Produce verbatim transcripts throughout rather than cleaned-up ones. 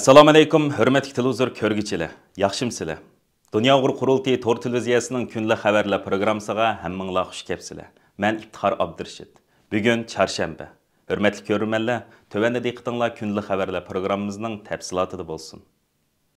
ئەسسالامۇئەلەيكۇم، ھۆرمەتلىك تېلېۋىزور كۆرگۈچىلەر، ياخشىمۇسىلەر؟ دۇنيا ئۇيغۇر قۇرۇلتىيى تور تېلېۋىزىيەسىنىڭ كۈندىلىك خەۋەرلەر پروگراممىسىغا ھەممىڭلار خۇش كەپسىلەر. مەن ئىپتىخار ئابدۇرېشىت. بۈگۈن چارشەنبە. ھۆرمەتلىك كۆرۈرمەنلەر، تۆۋەندە دىققىتىڭلار كۈندىلىك خەۋەرلەر پروگراممىمىزنىڭ تەپسىلاتىدا بولسۇن.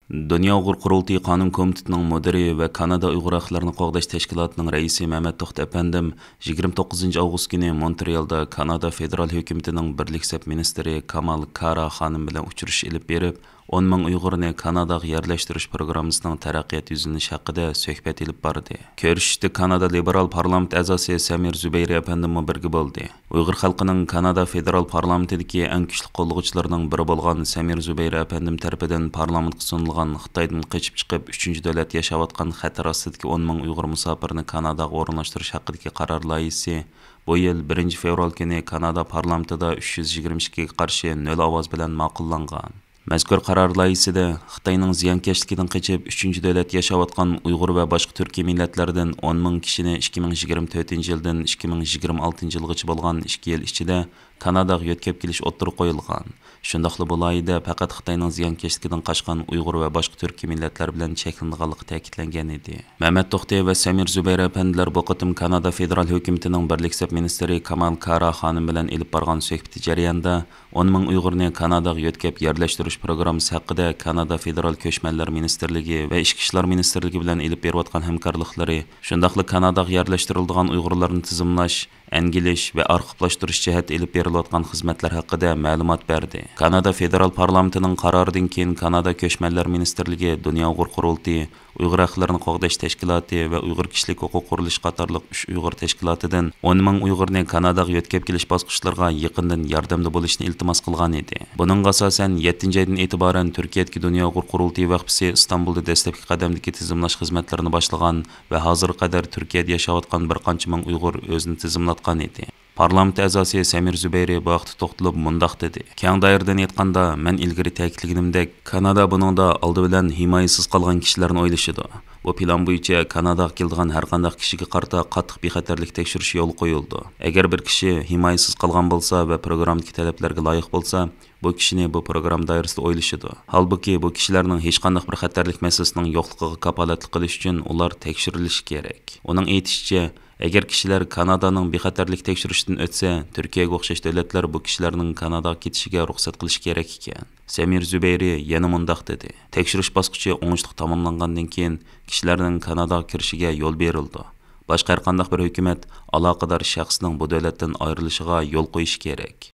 دۇنيا ئۇيغۇر قۇرۇلتىيى قانۇن كومىتېتىنىڭ مۇدىرى ۋە كانادا ئۇيغۇر ھەقلىرىنى قوغداش تەشكىلاتىنىڭ رەئىسى مەمەت توختى ئەپەندىم يىگىرمە توققۇزىنچى ئاۋغۇست كۈنى مونترېئالدا كانادا فېدېرال ھۆكۈمىتىنىڭ بىرلىك سەپ مىنىستىرى كامال كارا خانىم بىلەن ئۇچرىشىش ئېلىپ بېرىپ، ئون مىڭ ئۇيغۇرنى كاناداغا يەرلەشتۈرۈش پروگراممىسىنىڭ تەرەققىيات يۈزلىنىشى ھەققىدە سۆھبەت ئېلىپ باردى. كۆرۈشۈشتە كانادا لىبېرال پارلامېنت ئەزاسى سەمىر زۇبەيرى ئەپەندىممۇ بىرگە بولدى. ئۇيغۇر خەلقىنىڭ كانادا فېدېرال پارلامېنتىدىكى ئەڭ كۈچلۈك قوللىغۇچىلىرىنىڭ بىرى بولغان سەمىر زۇبەيرى ئەپەندىم تەرىپىدىن پارلامېنتقا سۇنۇلغان خىتايدىن قېچىپ چىقىپ ئۈچىنچى دۆلەت ياشاۋاتقان خەتەر ئاستىدىكى ئون مىڭ ئۇيغۇر مۇساپىرىنى كاناداغا ئورۇنلاشتۇرۇش ھەققىدىكى قارار لايىھىسى بۇ يىل بىرىنچى فېۋرال كۈنى كانادا پارلامېنتىدا ئۈچ يۈز يىگىرمە ئىككىگە قارشى نۆل ئاۋاز بىلەن ماقۇللانغان. مەزكۇر قارار لايىھىسىدە خىتاينىڭ زىيانكەشلىكىدىن قېچىپ ئۈچىنچى دۆلەت ياشاۋاتقان ئۇيغۇر ۋە باشقا تۈركىي مىللەتلەردىن ئون مىڭ كىشىنى ئىككى مىڭ يىگىرمە تۆتىنچى يىلدىن ئىككى مىڭ يىگىرمە ئالتىنچى يىلغىچە بولغان ئىككى يىل ئىچىدە كاناداغا يۆتكەپ كېلىش ئوتتۇرىغا قويۇلغان. شۇنداقلا بۇ لايىھىدە پەقەت خىتاينىڭ زىيانكەشلىكىدىن قاچقان ئۇيغۇر ۋە باشقا تۈركىي مىللەتلەر بىلەن چەكلىنىدىغانلىقى تەكىتلەنگەن ئىدى. مەمەت توختى ۋە سەمىر زۇبەير ئەپەندىلەر بۇ قېتىم كانادا فېدېرال ھۆكۈمىتىنىڭ بىرلىك سەپ مىنىستىرى كامال كارا خانىم بىلەن ئېلىپ بارغان سۆھبىتى جەريانىدا، ئون مىڭ ئۇيغۇرنى كاناداغا يۆتكەپ يەرلەشتۈرۈش پروگراممىسى ھەققىدە كانادا فېدېرال كۆچمەنلەر مىنىستىرلىكى ۋە ئىچكى ئىشلار مىنىستىرلىكى بىلەن ئېلىپ بېرىۋاتقان ھەمكارلىقلىرى، شۇنداقلا كاناداغا يەرلەشتۈرۈلىدىغان ئۇيغۇرلارنى تىزىملاش، ئەنگىلىش ۋە ئارخىپلاشتۇرۇش جەھەتتە ئېلىپ بېرىلىۋاتقان خىزمەتلەر ھەققىدە مەلۇمات بەردى. كانادا فېدېرال پارلامېنتىنىڭ قارارىدىن كېيىن كانادا كۆچمەنلەر مىنىستىرلىكى، دۇنيا ئۇيغۇر قۇرۇلتىيى، ئۇيغۇر ھەقلىرىنى قوغداش تەشكىلاتى ۋە ئۇيغۇر كىشىلىك ھوقۇق قۇرۇلۇشى قاتارلىق ئۈچ ئۇيغۇر تەشكىلاتىدىن ئون مىڭ ئۇيغۇرنى كاناداغا يۆتكەپ كېلىش باسقۇچلىرىغا يېقىندىن ياردەمدە بولۇشنى ئىلتىماس قىلغان ئىدى. بۇنىڭغا ئاساسەن، يەتتىنچى ئايدىن ئېتىبارەن تۈركىيەدىكى دۇنيا ئۇيغۇر قۇرۇلتىيى ۋەقپىسى ئىستانبۇلدا دەسلەپكى قەدەمدىكى تىزىملاش خىزمەتلىرىنى باشلىغان ۋە ھازىرغا قەدەر تۈركىيەدە ياشاۋاتقان بىر قانچە مىڭ ئۇيغۇر ئۆزىنى تىزىملاتقان ئىدى. پارلامېنت ئەزاسى سەمىر زۇبەيرى بۇ ھەقتە توختىلىپ مۇنداق دېدى: كەڭ دائىرىدىن ئېيتقاندا، مەن ئىلگىرى تەكىتلىگىنىمدەك، كانادا بۇنىڭدا ئالدى بىلەن ھىمايىسىز قالغان كىشىلەرنى ئويلىشىدۇ. بۇ پىلان بويىچە كاناداغا كېلىدىغان ھەرقانداق كىشىگە قارىتا قاتتىق بىخەتەرلىك تەكشۈرۈشى يولغا قويۇلىدۇ. ئەگەر بىر كىشى ھىمايىسىز قالغان بولسا ۋە پروگراممىدىكى تەلەپلەرگە لايىق بولسا، بۇ كىشىنى بۇ پروگرامما دائىرىسىدە ئويلىشىدۇ. ھالبۇكى، بۇ كىشىلەرنىڭ ھېچقانداق بىر خەتەرلىك مەسىلىسىنىڭ يوقلۇقىغا كاپالەتلىك قىلىش ئۈچۈن ئۇلار تەكشۈرۈلۈشى كېرەك. ئۇنىڭ ئېيتىشىچە، ئەگەر كىشىلەر كانادانىڭ بىخەتەرلىك تەكشۈرۈشىدىن ئۆتسە، تۈركىيەگە ئوخشاش دۆلەتلەر بۇ كىشىلەرنىڭ كاناداغا كېتىشىگە رۇخسەت قىلىشى كېرەك ئىكەن. سەمىر زۇبەيرى يەنە مۇنداق دېدى: تەكشۈرۈش باسقۇچى ئوڭۇشلۇق تاماملانغاندىن كېيىن، كىشىلەرنىڭ كاناداغا كىرىشىگە يول بېرىلىدۇ. باشقا ھەرقانداق بىر ھۆكۈمەت ئالاقىدار شەخسنىڭ بۇ دۆلەتتىن ئايرىلىشىغا يول قويۇشى كېرەك.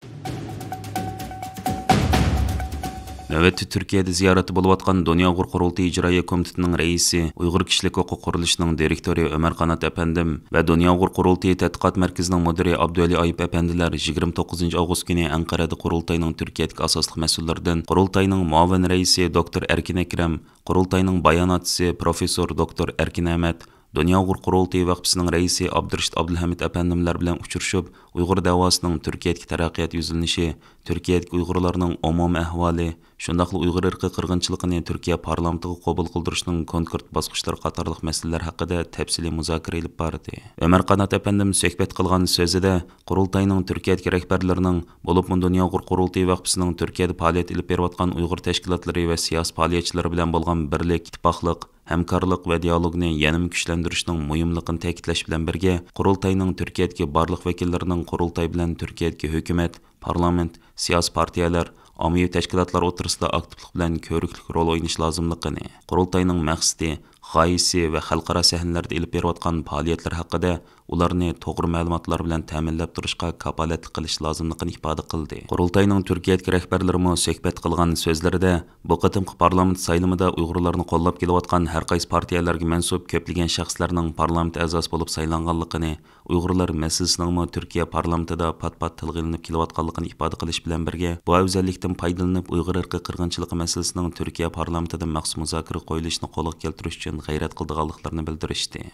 نۆۋەتتە تۈركىيەدە زىيارەتتە بولۇۋاتقان دۇنيا ئۇيغۇر قۇرۇلتىيى ئىجرائىيە كومىتېتىنىڭ رەئىسى، ئۇيغۇر كىشىلىك ھوقۇق قۇرۇلۇشىنىڭ دىرېكتورى ئۆمەر قانات ئەپەندىم ۋە دۇنيا ئۇيغۇر قۇرۇلتىيى تەتقىقات مەركىزىنىڭ مۇدىرى ئابدۇۋەلى ئايۇپ ئەپەندىلەر يىگىرمە توققۇزىنچى ئاۋغۇست كۈنى ئەنقەرەدە قۇرۇلتاينىڭ تۈركىيەدىكى ئاساسلىق مەسئۇللىرىدىن، قۇرۇلتاينىڭ مۇئاۋىن رەئىسى دوكتور ئەركىن ئەكرەم، قۇرۇلتاينىڭ باياناتچىسى پروفېسسور دوكتور ئەركىن ئەمەت، دۇنيا ئۇيغۇر قۇرۇلتىيى ۋەقپىسىنىڭ رەئىسى ئابدۇرېشىت ئابدۇلھەمىد ئەپەندىملەر بىلەن ئۇچرىشىپ، ئۇيغۇر دەۋاسىنىڭ تۈركىيەدىكى تەرەققىيات يۈزلىنىشى، تۈركىيەدىكى ئۇيغۇرلارنىڭ ئومۇمىي ئەھۋالى، شۇنداقلا ئۇيغۇر ئىرقىي قىرغىنچىلىقىنى تۈركىيە پارلامېنتىغا قوبۇل قىلدۇرۇشنىڭ كونكرېت باسقۇچلىرى قاتارلىق مەسىلىلەر ھەققىدە تەپسىلىي مۇزاكىرە ئېلىپ باردى. ئۆمەر قانات ئەپەندىم سۆھبەت قىلغان سۆزىدە، قۇرۇلتاينىڭ تۈركىيەدىكى رەھبەرلىرىنىڭ، بولۇپمۇ دۇنيا ئۇيغۇر قۇرۇلتىيى ۋەقپىسىنىڭ تۈركىيەدە پائالىيەت ئېلىپ بېرىۋاتقان ئۇيغۇر تەشكىلاتلىرى ۋە سىياسىي پائالىيەتچىلىرى بىلەن بولغان بىرلىك، ئىتتىپاقلىق، ھەمكارلىق ۋە دىئالوگنى يەنىمۇ كۈچلەندۈرۈشنىڭ مۇھىملىقىنى تەكىتلەش بىلەن بىرگە، قۇرۇلتاينىڭ تۈركىيەدىكى بارلىق ۋەكىللىرىنىڭ قۇرۇلتاي بىلەن تۈركىيەدىكى ھۆكۈمەت، پارلامېنت، سىياسىي پارتىيەلەر، ئاممىۋى تەشكىلاتلار ئوتتۇرىسىدا ئاكتىپلىق بىلەن كۆرۈكلۈك رول ئوينىشى لازىملىقىنى، قۇرۇلتاينىڭ مەقسىتى، غايىسى ۋە خەلقئارا سەھنىلەردە ئېلىپ بېرىۋاتقان پائالىيەتلىرى ھەققىدە ئۇلارنى توغرا مەلۇماتلار بىلەن تەمىنلەپ تۇرۇشقا كاپالەتلىك قىلىش لازىملىقىنى ئىپادە قىلدى. قۇرۇلتاينىڭ تۈركىيەدىكى رەھبەرلىرىمۇ سۆھبەت قىلغان سۆزلىرىدە، بۇ قېتىمقى پارلامېنت سايلىمىدا ئۇيغۇرلارنى قوللاپ كېلىۋاتقان ھەر قايسى پارتىيەلەرگە مەنسۇپ كۆپلىگەن شەخسلەرنىڭ پارلامېنت ئەزاسى بولۇپ سايلانغانلىقىنى، ئۇيغۇرلار مەسىلىسىنىڭمۇ تۈركىيە پارلامېنتىدا پات-پات تىلغا ئېلىنىپ كېلىۋاتقانلىقىنى ئىپادە قىلىش بىلەن بىرگە، بۇ ئەۋزەللىكتىن پايدىلىنىپ، ئۇيغۇر ئىرقىي قىرغىنچىلىقى مەسىلىسىنىڭ تۈركىيە پارلامېنتىدا مەخسۇس مۇزاكىرە قويۇلۇشىنى قولغا كەلتۈرۈش ئۈچۈن غەيرەت قىلىدىغانلىقلىرىنى بىلدۈرۈشتى.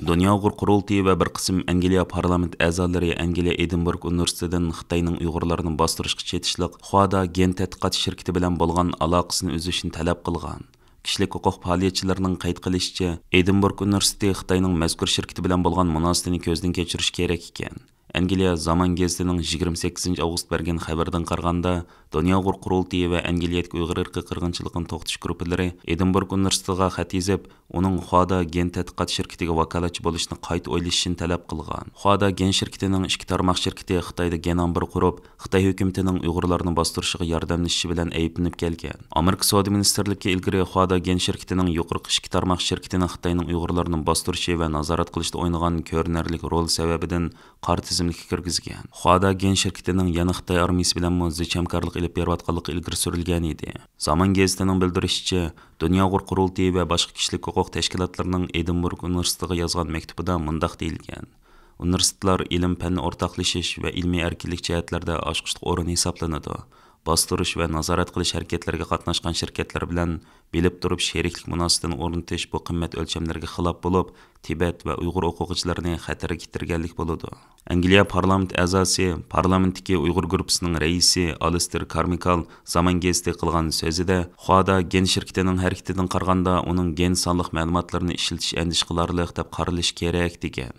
دۇنيا ئۇيغۇر قۇرۇلتىيى ۋە بىر قىسىم ئەنگلىيە پارلامېنت ئەزالىرى ئەنگلىيە ئېدىنبۇرگ ئۇنىۋېرسىتېتىدىن خىتاينىڭ ئۇيغۇرلارنى باستۇرۇشقا چېتىشلىق خۇادا گېن تەتقىقات شىركىتى بىلەن بولغان ئالاقىسىنى ئۈزۈشنى تەلەپ قىلغان. كىشىلىك ھوقۇق پائالىيەتچىلىرىنىڭ قەيت قىلىشىچە، ئېدىنبۇرگ ئۇنىۋېرسىتېتى خىتاينىڭ مەزكۇر شىركىتى بىلەن بولغان مۇناسىۋىتىنى كۆزدىن كەچۈرۈشى كېرەك ئىكەن. ئەنگلىيە زامان گېزىتىنىڭ يىگىرمە سەككىزىنچى ئاۋغۇست بەرگەن خەۋىرىدىن قارىغاندا، دۇنيا ئۇيغۇر قۇرۇلتىيى ۋە ئەنگلىيەدىكى ئۇيغۇر ئىرقىي قىرغىنچىلىقىنى توختىتىش گۇرۇپپىلىرى ئېدىنبۇرگ ئۇنىۋېرسىتېتىغا خەت يېزىپ، ئۇنىڭ خۇادا گېن تەتقىقات شىركىتىگە ۋاكالەتچى بولۇشنى قايتا ئويلىشىشىنى تەلەپ قىلغان. خۇادا گېن شىركىتىنىڭ ئىككى تارماق شىركىتى خىتايدا گېن ئامبىرى قۇرۇپ، خىتاي ھۆكۈمىتىنىڭ ئۇيغۇرلارنى باستۇرۇشىغا ياردەملىشىشى بىلەن ئەيىبلىنىپ كەلگەن. ئامېرىكا سودا مىنىستىرلىكى ئىلگىرى خۇادا گېن شىركىتىنىڭ يۇقىرىقى ئىككى تارماق شىركىتىنى خىتاينىڭ ئۇيغۇرلارنى باستۇرۇشى ۋە نازارەت قىلىشتا ئوينىغان كۆرۈنەرلىك رول سەۋەبىدىن قارا تىزىملىككە كىرگۈزگەن. خۇادا گېن شىركىتىنىڭ يەنە خىتاي ئارمىيىسى بىلەنمۇ زىچ ھەمكارلىق ئېلىپ بېرىۋاتقانلىقى ئىلگىرى سۈرۈلگەن ئىدى. زامان گېزىتىنىڭ بىلدۈرۈشىچە، دۇنيا ئۇيغۇر قۇرۇلتىيى ۋە باشقا كىشىلىك ھوقۇق تەشكىلاتلىرىنىڭ ئېدىنبۇرگ ئۇنىۋېرسىتېتىغا يازغان مەكتۇبىدا مۇنداق دېيىلگەن: ئۇنىۋېرسىتېتلار ئىلىم-پەن ئورتاقلىشىش ۋە ئىلمىي ئەركىنلىك جەھەتلەردە ئاچقۇچلۇق ئورۇن ھېسابلىنىدۇ. باستۇرۇش ۋە نازارەت قىلىش ھەرىكەتلىرىگە قاتناشقان شىركەتلەر بىلەن بىلىپ تۇرۇپ شېرىكلىك مۇناسىۋىتىنى ئورنىتىش بۇ قىممەت ئۆلچەملىرىگە خىلاپ بولۇپ، تىبەت ۋە ئۇيغۇر ئوقۇغۇچىلىرىنى خەتەرگە كىرگەنلىك بولىدۇ. ئەنگلىيە پارلامېنت ئەزاسى، پارلامېنتتىكى ئۇيغۇر گۇرۇپپىسىنىڭ رەئىسى ئالىستېر كارمىكال زامان گېزىتىگە قىلغان سۆزىدە، خۇادا گېن شىركىتىنىڭ ھەرىكىتىدىن قارىغاندا، ئۇنىڭ گېن سانلىق مەلۇماتلىرىنى ئىشلىتىش ئەندىشە قىلارلىق دەپ قارىلىشى كېرەك، دېگەن.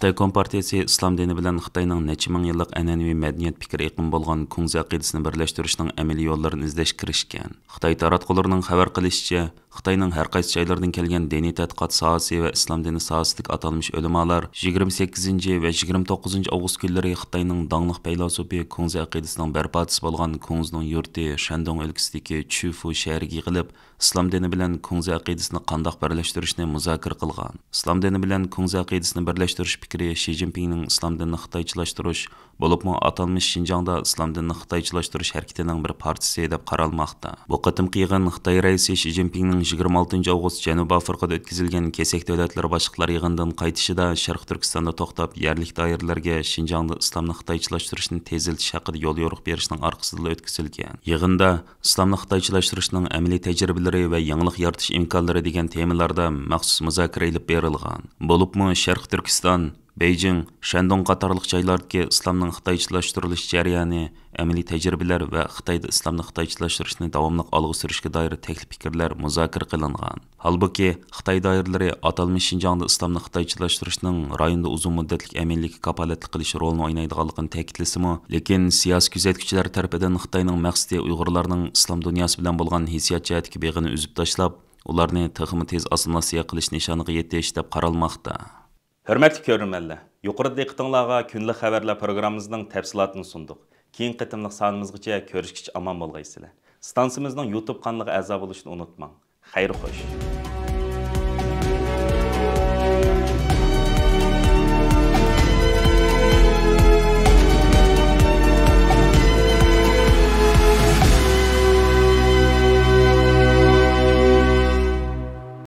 خىتاي كومپارتىيىسى ئىسلام دىنى بىلەن خىتاينىڭ نەچچە مىڭ يىللىق ئەنئەنىۋى مەدەنىيەت پىكىر ئېقىمى بولغان كۇڭزى ئەقىدىسىنى بىرلەشتۈرۈشنىڭ ئەمەلىي يوللىرىنى ئىزدەشكە كىرىشكەن. خىتاي تاراتقۇلىرىنىڭ خەۋەر قىلىشىچە، خىتاينىڭ ھەر قايسى جايلىرىدىن كەلگەن دىنىي تەتقىقات ساھەسى ۋە ئىسلام دىنى ساھەسىدىكى ئاتالمىش ئۆلىمالار يىگىرمە سەككىزىنچى ۋە يىگىرمە توققۇزىنچى ئاۋغۇست كۈنلىرى خىتاينىڭ داڭلىق پەيلاسوپى كۇڭزى ئەقىدىسىنىڭ بەرپاچىسى بولغان كۇڭزىنىڭ يۇرتى شەندۇڭ ئۆلكىسىدىكى چۈفۇ شەھىرىگە يىغىلىپ، ئىسلام دىنى بىلەن كۇڭزى ئەقىدىسىنى قانداق بىرلەشتۈرۈشنى مۇزاكىرە قىلغان. ئىسلام دىنى بىلەن كۇڭزى ئەقىدىسىنى بىرلەشتۈرۈش پىكرى شى جىنپىڭنىڭ ئىسلام دىنىنى خىتايچىلاشتۇرۇش، بولۇپمۇ ئاتالمىش شىنجاڭدا ئىسلام دىنىنى خىتايچىلاشتۇرۇش ھەرىكىتىنىڭ بىر پارچىسى دەپ قارالماقتا. بۇ قېتىمقى يىغىن خىتاي رەئىسى شى جىنپىڭنىڭ يىگىرمە ئالتىنچى ئاۋغۇست جەنۇبىي ئافرىقىدا ئۆتكۈزۈلگەن كېسەك دۆلەتلەر باشلىقلار يىغىنىدىن قايتىشىدا شەرقىي تۈركىستاندا توختاپ، يەرلىك دائىرىلەرگە شىنجاڭدا ئىسلامنى خىتايچىلاشتۇرۇشنى تېزلىتىش ھەققىدە يوليورۇق بېرىشنىڭ ئارقىسىدىلا ئۆتكۈزۈلگەن. يىغىندا ئىسلامنى خىتايچىلاشتۇرۇشنىڭ ئەمەلىي تەجرىبىلىرى ۋە يېڭىلىق يارىتىش ئىمكانلىرى دېگەن تېمىلاردا مەخسۇس مۇزاكىرە ئېلىپ بېرىلغان. بولۇپمۇ شەرقىي تۈركىستان، بېيجىڭ، شەندۇڭ قاتارلىق جايلاردىكى ئىسلامنىڭ خىتايچىلاشتۇرۇلۇش جەريانى، ئەمەلىي تەجرىبىلەر ۋە خىتايدا ئىسلامنى خىتايچىلاشتۇرۇشنى داۋاملىق ئالغا سۈرۈشكە دائىر تەكلىپ پىكىرلەر مۇزاكىرە قىلىنغان. ھالبۇكى، خىتاي دائىرىلىرى ئاتالمىش شىنجاڭدا ئىسلامنى خىتايچىلاشتۇرۇشنىڭ رايوندا ئۇزۇن مۇددەتلىك ئەمەلىيلىككە كاپالەتلىك قىلىش رولىنى ئوينايدىغانلىقىنى تەكىتلىسىمۇ، لېكىن سىياسىي كۆزەتكۈچىلەر تەرىپىدىن خىتاينىڭ مەقسىتى ئۇيغۇرلارنىڭ ئىسلام دۇنياسى بىلەن بولغان ھېسسىيات جەھەتتىكى بېغىنى ئۈزۈپ تاشلاپ، ئۇلارنى تېخىمۇ تېز ئاسسىمىلياتسىيە قىلىش نىشانىغا يېتىش دەپ قارالماقتا. ھۆرمەتلىك كۆرۈرمەنلەر، يۇقىرىدا دىققىتىڭلارغا كۈندىلىك خەۋەرلەر پروگراممىمىزنىڭ تەپسىلاتىنى سۇندۇق. كېيىنكى قېتىملىق سانىمىزغىچە كۆرۈشكىچە ئامان بولغايسىلەر. ئىستانسىمىزنىڭ يۇتۇب قانىلىغا ئەزا بولۇشنى ئۇنتۇماڭ. خەير خوش.